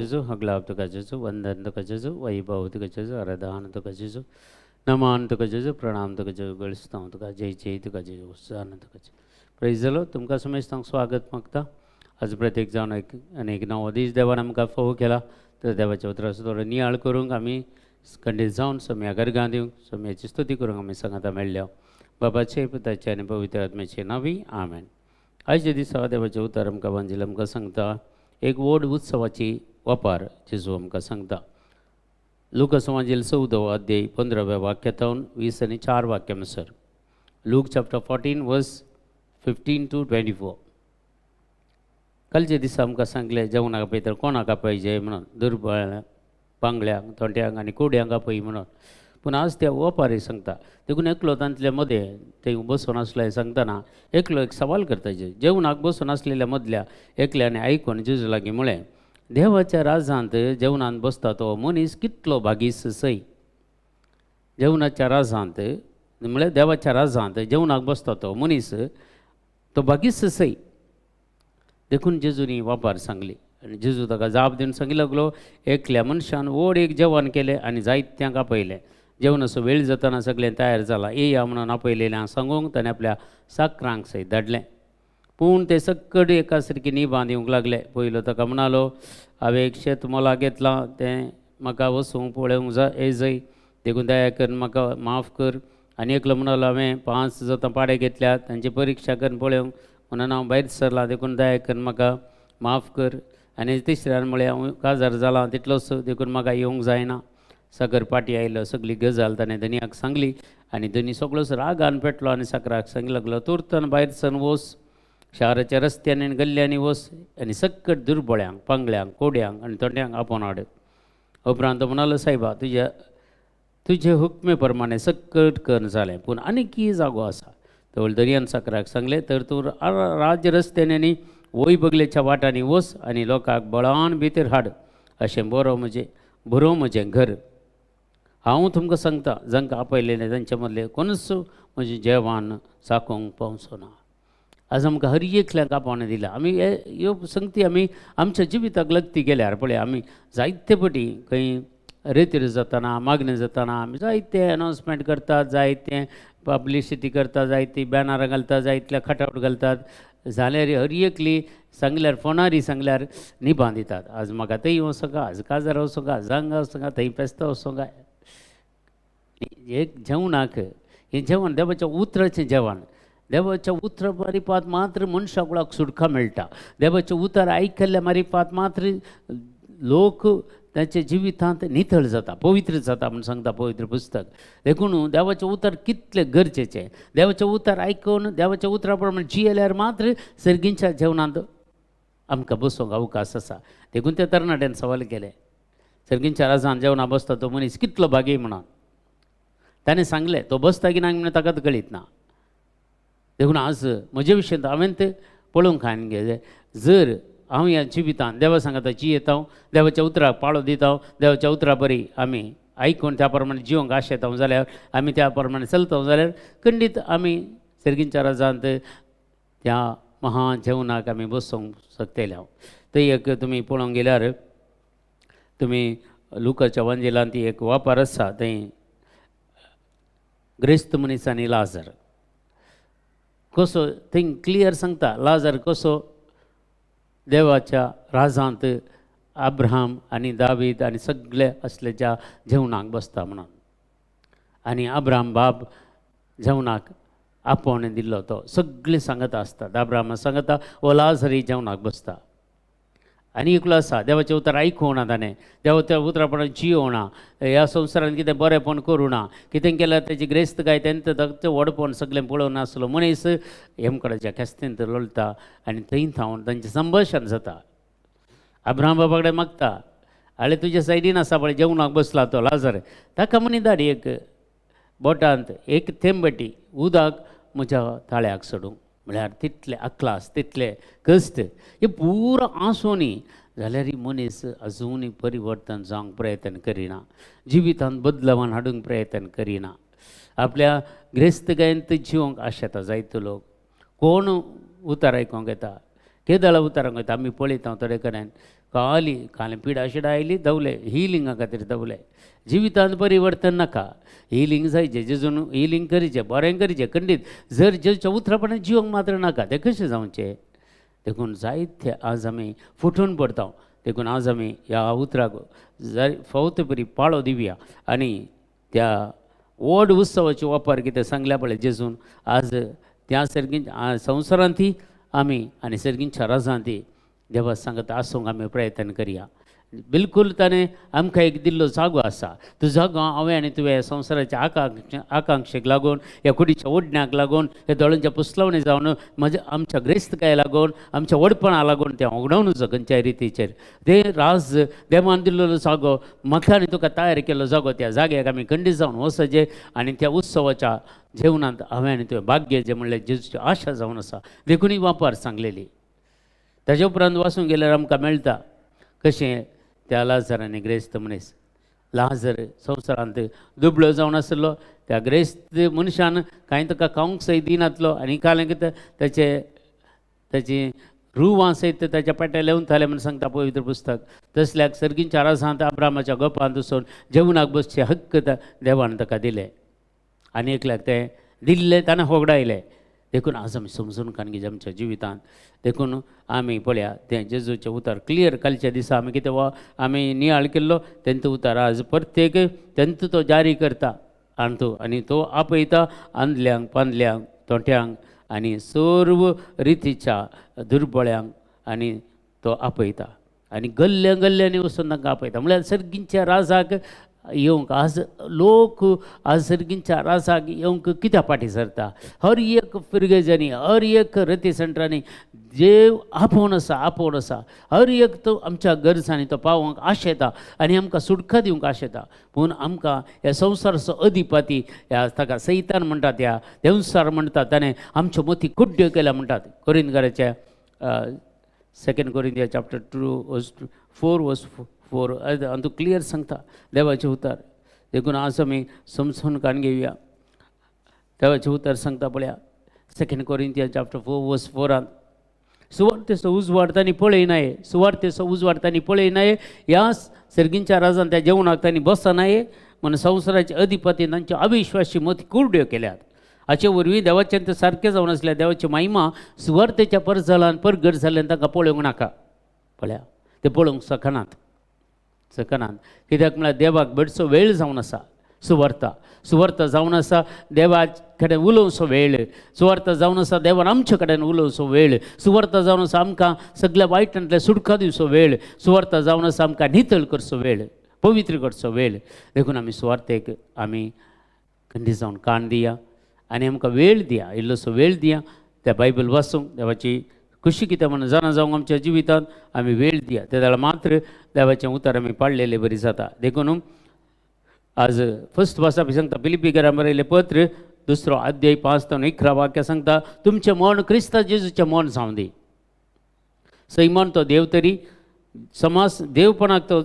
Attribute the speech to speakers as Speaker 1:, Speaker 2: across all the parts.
Speaker 1: जेजू, हगलाब तुका जेजू, वंदन तुका जेजू, वैभव तुका जेजू, आराधन तुका जेजू, नमन तुका जेजू, प्रणाम तुका जेजू, गळिस्तांव तुका, जय जय तुका जेजू, होसाना तुका जेजू. प्रेज जालो. तुमकां समेस्तांक स्वागत मागता. आज प्रत्येक जावन एक आनी एक नवो दीस देवान आमकां फोव केला, तर देवाच्या उतराचो थोडो नियाळ करूंक आमी खंडीत जावन सोम्या गर्गां दिवंक, सोम्याची स्तुती करूंक आमी सांगाता मेळ्ळ्या. बाबाचे, पुताचे आनी पवित्र आत्म्याचे नांवी, आमेन. आयच्या दिसा देवाचें उतर आमकां वांजेल आमकां सांगता, एक व्हड उत्सवाची वापार जेजू आमकां सांगता. लुकास वांजेल 14वो अध्याय, 15व्या वाक्यातावन 24 वाक्या म्हणसर. Luke chapter 14 verse 15 to 24. कालच्या दिसा आमकां सांगलें, जेवणाक आपयता कोणाक आपयचे म्हणून, दुर्बळ, पांगळ्यांक, थोंट्यांक आनी कुड्यांक आपय म्हणून. पूण आज त्या ओपारी सांगता. देखून एकलो तांतले मदें थंय बसून आसले सांगतना एकलो एक सवाल करता. जेवणाक बसून आसलेल्या मदल्या एकल्याने आयकून जेजू लागीं म्हळें, देवाच्या राजांत जेवणांत बसता तो मनीस कितलो भागीस सय. जेवणाच्या राजांत, म्हळ्यार देवाच्या राजांत जेवणाक बसता तो मनीस तो भागीस सय. देखून जेजूनी वापार सांगली आनी जेजू ताका जाप दिवन सांगी लागलो, एकल्या मनशान व्हड एक जेवण केलें आनी जायत्यांक आपयलें. जेवणाचो वेळ जाताना सगळें तयार जाला, येया म्हणून आपयलेलें सांगूंक ताणें आपल्या साकरांक सयत धाडलें. पूण ते सक्कड एका सारकी निबां दिवंक लागले. पयलो ताका म्हणालो, हांवें एक शेत मोलाक घेतलां, तें म्हाका वचूंक पळोवंक जाय येजय, देखून दया करून म्हाका माफ कर. आनी एकलो म्हणालो, हांवें 5 जोतां पाडे घेतल्यात, तांची परिक्षा करून पळोवंक म्हणून हांव भायर सरलां, देखून दया करून म्हाका माफ कर. आनी तिसऱ्यान म्हळें, हांव काजार जालां तितलोच, देखून म्हाका येवंक जायना. साकर पाटी आयलो, सगळी गजाल ताणें धनयाक सांगली आनी धनी सगळोच रागान पेटलो आनी साकराक सांगी लागलो, तुर्तान भायर सन वोस, शाराच्या रस्त्यांनी आनी गल्ल्यांनी वस आनी सक्कट दुर्बळ्यांक, पांगळ्यांक, कोड्यांक आनी तोंड्यांक आपोवन हाड. उपरांत तो म्हणालो, सायबा, तुजे हुकमे प्रमाणे सक्कट कर जालें, पूण आनीकय जागो आसा. तो दर्यान साकराक सांगलें, तर तूं राज्य रस्त्यांनी आनी वय बगलेच्या वाटांनी वस आनी लोकांक बळान भितर हाड, अशें बरो म्हजें बरो म्हजें घर. हांव तुमकां सांगता, जांकां आपयलेलें तांचे मदलें कोणूच म्हजें जेवण चाखूंक पावचो ना. आज आमकां हर एकल्याक आपोवणें दिलां. आमी ह्यो संगती आमी आमच्या जिविताक लगती गेल्यार पळय, आमी जायते पटी खंय रेतीर जाताना, मागणें जाताना आमी जायते अनावन्समेंट करतात, जायते पब्लिसिटी करता, जायती बॅनरां घालतात, जायतले कटआवट घालतात. जाल्यार हर एकली सांगल्यार, फोनारी सांगल्यार निबां दितात. आज म्हाका थंय वचोंक, आज काजार वचोंक, आज हांगा वचोंक, थंय फेस्ता वचोंक. एक जेवणाक हें जेवण देवाच्या उतराचें जेवण. देवाच्या उतरा मारिपात मात्र मनशाक कुळाक सुटका मेळटा. देवाचें उतर आयकल्ल्या मारिपात मात्र लोक ताच्या जिवितांत नितळ जाता, पवित्र जाता म्हूण सांगता पवित्र पुस्तक. देखून देवाचें उतर कितलें गरजेचें. देवाचें उतर आयकून देवाच्या उतरा प्रमाण जियेल्यार मात्र सर्गींच्या जेवणांत आमकां बसूंक अवकाश आसा. देखून त्या तरणाट्यान सवाल केलें, सर्गींच्या राजान जेवणा बसता तो मनीस कितलो भागी म्हणून. ताणें सांगलें, तो बसता की ना म्हणून ताका कळीत ना. देखून आज म्हजे विशयांत हांवें तें पळोवंक हांवें गेलें, जर हांव ह्या जिवितांत देवा सांगाता जियेता, देवाच्या उतराक पाळो दिता, देवाच्या उतरा बरी आमी आयकून त्या प्रमाणे जिवंक आशेता जाल्यार, आमी त्या प्रमाणे चलता जाल्यार, खंडीत आमी सर्गींच्या राजांत त्या महा जेवणाक आमी बसूंक शकतले. हांव थंय एक तुमी पळोवंक गेल्यार, तुमी लुकाच्या वांजेलान ती एक वापर आसा, थंय ग्रेस्त मनीस आनी लाजर कसो थंय क्लियर सांगता. लाजर कसो देवाच्या राजांत अब्राहम आनी दावीद आनी सगळे असल्याच्या जेवणाक बसता म्हणून. आनी अब्राहम बाब जेवणाक आपोवणें दिल्लो तो सगळें सांगत आसतात. अब्राहमा सांगता, हो लाजरी जेवणाक बसता आनी एकलो आसा, देवाचें उतर आयकूंक ना ताणें, देवाच्या उतरा प्रमाण जियोना, ह्या संवसारांत कितें बरेंपण करूं ना, कितें केल्यार तेजी ग्रेस्तकाय तेंच ताचें व्हडपण सगळें पळोवन आसलो मनीस हेमकडाच्या खेस्तेंत लोळटा आनी थंय थावन तांचें संभाशण जाता. अब्राहम बाबा कडेन मागता, आळे तुज्या सायडीन आसा पळय जेवणाक बसला तो लाजर, ताका म्हणी धाड एक बोटांत एक थेंबटी उदक म्हज्या ताळ्याक सोडूंक. म्हळ्यार तितले अकलास, तितले कश्ट हे पुरो आसूनय जाल्यार मनीस अजुनूय परिवर्तन जावंक प्रयत्न करिना, जिवितांत बदलावान हाडूंक प्रयत्न करिना, आपल्या ग्रेस्तकायेंत जिवंक आशेता. जायतो लोक कोण उतार आयकोंक येता, केदळा उतार आयकोंक येता. आमी पळयता थोडे कडेन काली कालें पिडा शिडा आयली धांवले, हिलिंगा खातीर धांवले. जिवितांत परिवर्तन नाका, हिलींग जायचें, जेजून हिलींग करीचें, बरें करीचें खंडीत. जर जेजूच्या उतरापणान जिवंक मात्र नाका, तें कशें जावचें? देखून जायते आज आमी फुटून पडता. देखून आज आमी ह्या उतराक जाय फावो ते बरी पाळो दिवया आनी त्या व्हड उत्सवाची वापर कितें सांगल्या पळय जेजून, आज त्या सर्गीं संवसारांत आमी आनी सर्गींच्या राजांत देवा सांगत आसूंक आमी प्रयत्न करया. बिलकूल ताणें आमकां एक दिल्लो जागो आसा, तो जागो हांवें आनी तुवें संवसाराच्या आकांक्षेक लागून, ह्या कुडीच्या ओडण्याक लागून, ह्या दोळ्यांच्या पुसलावणी जावन, म्हज्या आमच्या ग्रेस्तकाय लागून, आमच्या व्हडपणा लागून तें होगडावनूच खंयच्याय रितीचेर ते राज देवान दिल्लो जागो म्हाका आनी तुका तयार केल्लो जागो, त्या जाग्याक आमी खंडीत जावन वचचें आनी त्या उत्सवाच्या जेवणांत हांवें आनी तुवें भाग्य जें म्हणल्यार जेजूची आशा जावन आसा. देखून ही वापर सांगलेली. ताजे उपरांत वाचूंक गेल्यार आमकां मेळटा कशें त्या लाजर आनी ग्रेस्त मनीस, लाजर संवसारांत दुबळो जावन आसलो, त्या ग्रेस्त मनशान कांय ताका खावंक सयत दिनातलो आनी कालें कितें ताचे ताची रुवां सयत ताच्या पेट्या लेवताले म्हूण सांगता पवित्र पुस्तक. तसल्याक सर्गींच्या राजांत अब्रामाच्या गोपांत वचून जेवणाक बसचे हक्क देवान ताका दिले आनी एकल्याक तें दिल्लें ताणें होगडायलें. देखून आज आमी समजून काडून आमच्या जिवितांत. देखून आमी पळया तें जेजूचें उतर क्लियर कालच्या दिसा आमी कितें वा आमी नियाळ केल्लो तेंचो उतर आज प्रत्येक तेंचो तो जारी करता आनी तो आनी तो आपयता आंदल्यांक, पांदल्यांक, तोंट्यांक आनी सर्व रितीच्या दुर्बळ्यांक आनी तो आपयता आनी गल्ल्या गल्ल्यांनी वचून तांकां आपयता. म्हळ्यार सर्गींच्या राजाक येवंक आज लोक आज सर्गींच्या राजाक येवंक कित्याक फाटीं सरता? हर एक फिरगेजांनी, हर एक रती सेंटरांनी देव आपोवन आसा, आपोवन आसा. हर एक तो आमच्या गरजांनी तो पावोवंक आशेता आनी आमकां सुटका दिवंक आशेता. पूण आमकां ह्या संवसाराचो अधिपती ह्या ताका सैतान म्हणटात, ह्या देंवसार म्हणटात, ताणें आमच्यो मती कुड्ड्यो केल्या म्हणटात. कोरिंदकाराच्या 2 Corinthians chapter 2 verse 4 verse 4 हातूंत क्लियर सांगता देवाचें उतर. देखून आज आमी समजून काडून घेवया देवाचें उतर सांगता पळया 2 कोरिंथिया चॅप्टर 4 वर्स 4 सुवार्तेचो उजवाड तांणी पळयनाये, सुवार्तेचो उजवाड तांणी पळयनाये, ह्या सर्गींच्या राजान त्या जेवणाक तांणी बसनाये म्हूण संवसाराचे अधिपती तांच्यो अविश्वासी मती कुरड्यो केल्यात. हाचे वरवीं देवाचें तें सारकें जावन आसल्यार देवाची महिमा सुवार्तेच्या परजलान परगट जाल्ल्यान तांकां पळोवंक नाका. पळया ते पळोवंक शकनात, शकनात. कित्याक म्हळ्यार देवाक बेडचो वेळ जावन आसा, सुवार्ता सुवार्ता जावन आसा, देवा कडेन उलोवचो वेळ सुवार्ता जावन आसा, देवान आमचे कडेन उलोवचो वेळ सुवार्ता जावन आसा, आमकां सगल्या वायटांतल्या सुटका दिवचो वेळ सुवार्ता जावन आसा, आमकां नितळ करचो वेळ, पवित्र करचो वेळ. देखून आमी सुवार्तेक आमी खंडीत जावन कान दिया आनी आमकां वेळ दिया, इल्लोसो वेळ दिया त्या बायबल वाचूंक, देवाची खुशी कितें म्हणून जाणा जावंक आमच्या जिवितांत आमी वेळ दिया. ते जाल्यार मात्र देवाचें उतर आमी पाळलेले बरी जाता. देखून आज फर्स्ट वाचप सांगता फिलिपी घरा बरयलें पत्र 2 अध्याय 5 ते 11 वाक्य सांगता, तुमचें मन क्रिस्ता जेजूचें मन जावं दी. सैमान तो देव तरी समाज देवपणाक तो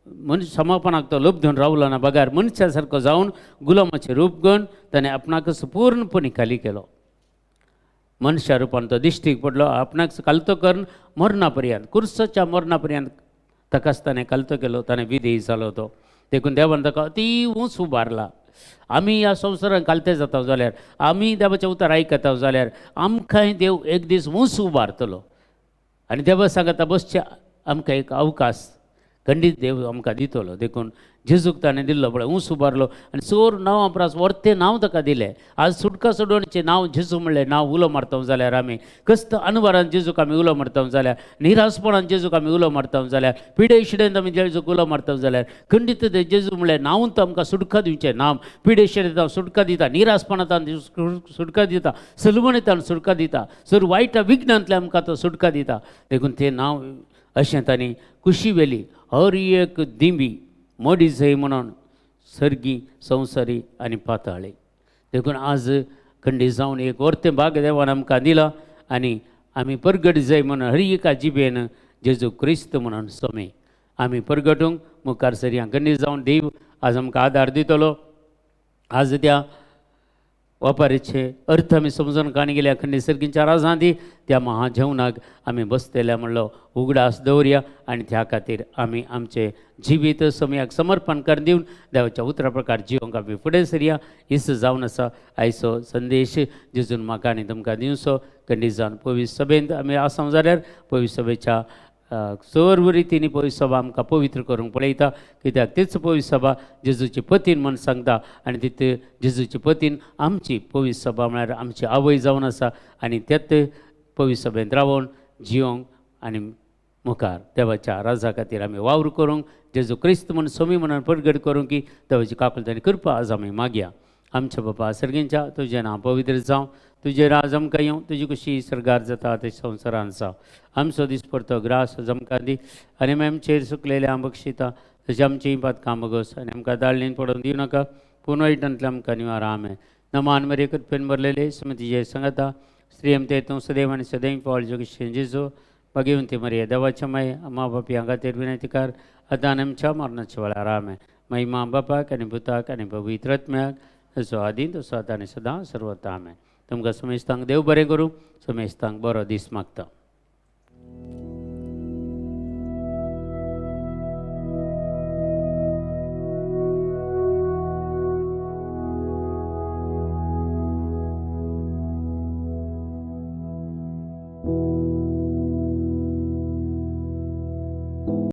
Speaker 1: मनीस समापणाक तो लोभ घेवन रावलो ना, बगार मनशा सारको जावन गुलामाचें रूप घेवन ताणें आपणाकच पूर्णपणी खाली केलो. मनशा रुपान तो दिश्टीक पडलो, आपणाक कालतो करून मरणा पर्यंत, कुर्साच्या मरणा पर्यंत ताकाच ताणें कालतो केलो, ताणें विधेयी जालो तो. देखून देवान ताका अती उंच उबारला. आमी ह्या संवसारान कालते जाता जाल्यार, आमी देवाचें उतर आयकता जाल्यार आमकांय देव एक दीस उंच उबारतलो. आनी देवा सांगता बसचे आमकां एक अवकाश खंडीत देव आमकां दितलो. देखून जेजूक ताणें दिल्लो पळय उंच उबारलो आनी चोर नांवां परस वर्तें नांव ताका दिलें. आज सुटका सोडोवण्याचें नांव जेजू म्हणलें नांव उलो मारता जाल्यार आमी कस्त अनवरान जेजूक आमी उलो मारता जाल्यार, निराशपणान जेजूक आमी उलो मारता जाल्यार, पिडे शिडेन आमी जेजूक उलो मारता जाल्यार खंडीत ते जेजू म्हणलें नांव तो आमकां सुटका दिवचें नांव. पिडे शिडेन सुटका दिता, निराशपणांत सुटका दिता, सलवणींत सुटका दिता, सर वायट विघ्नांतल्यान आमकां तो सुटका दिता. देखून तें नांव अशें तांणी कुशी व्हेली हर एक दिंबी मडी जय म्हणून सर्गी संवसारी आनी पाताळी. देखून आज खंडीत जावन एक वर्तें भाग देवान आमकां दिला आनी आमी परगट जाय म्हणून हर एका जिबेन जेजू क्रिस्त म्हणून सोमे आमी परगटूंक मुखार सरया. खंडीत जावन देव आज आमकां आदार दितलो. आज त्या वापारीचे अर्थ आमी समजून काणी गेल्या खंडी सर्गींच्या राजां दी त्या महाजेवणाक आमी बसतल्या म्हणलो उगडास दवरया आनी त्या खातीर आमी आमचे जिवीत समयाक समर्पण करून दिवन देवाच्या उतरा प्रकार जिवंक आमी फुडें सरया. हीच जावन आसा आयचो संदेश जेजून म्हाका आनी तुमकां दिवचो. खंडीत जावन पवित्र सभेंत आमी आसा जाल्यार पवित्र सभेच्या सर्व रितींनी पवित्र सभा आमकां पवित्र करूंक पळयता, कित्याक तीच पवित्र सभा जेजूची पतीन म्हूण सांगता आनी तित जेजूची पतीन आमची पवित्र सभा म्हळ्यार आमची आवय जावन आसा आनी त्याच पवित्र सभेंत रावोन जियोंक आनी मुखार देवाच्या राजा खातीर आमी वावर करूंक जेजू क्रिस्त म्हूण सोमी म्हणून परगट करूंक की देवाची काकुळट आनी कृपा आज आमी मागया. आमच्या बापा सर्गींच्या, तुजें नांव पवित्र जावं, तुजें राज आमकां येवं, तुजी कुशी सर्गार जाता तशी संवसारान जावं. आमचो दिसपडतो ग्रास आमकां दी आनी आमी आमचेर सुकलेले बक्षिता तशें आमचीं पातकां भोगोस आनी आमकां दाळणीन पडोवन दिवं नाका, पूण वायटांतलें आमकां निवार. आमेन. नमान मरे, कृपेन भरलेले, सुमतीचे सांगता, स्त्रियम ते तूं सदैव आनी सदैव पावल जोगेश जेजू. भगवंती मरिया, देवाच्या माय, आम्हा पापयां खातीर विनंती कर, आतां आनी आमच्या मरणाच्या वेळार. आमेन. महिमा बापाक आनी पुताक आनी पवित्र आत्म्याक, जसो आदीं तसो आतां आनी सदां सर्वत्र. आमेन. तुमकां समेस्तांक देव बरें करूं. समेस्तांक बरो दीस मागता.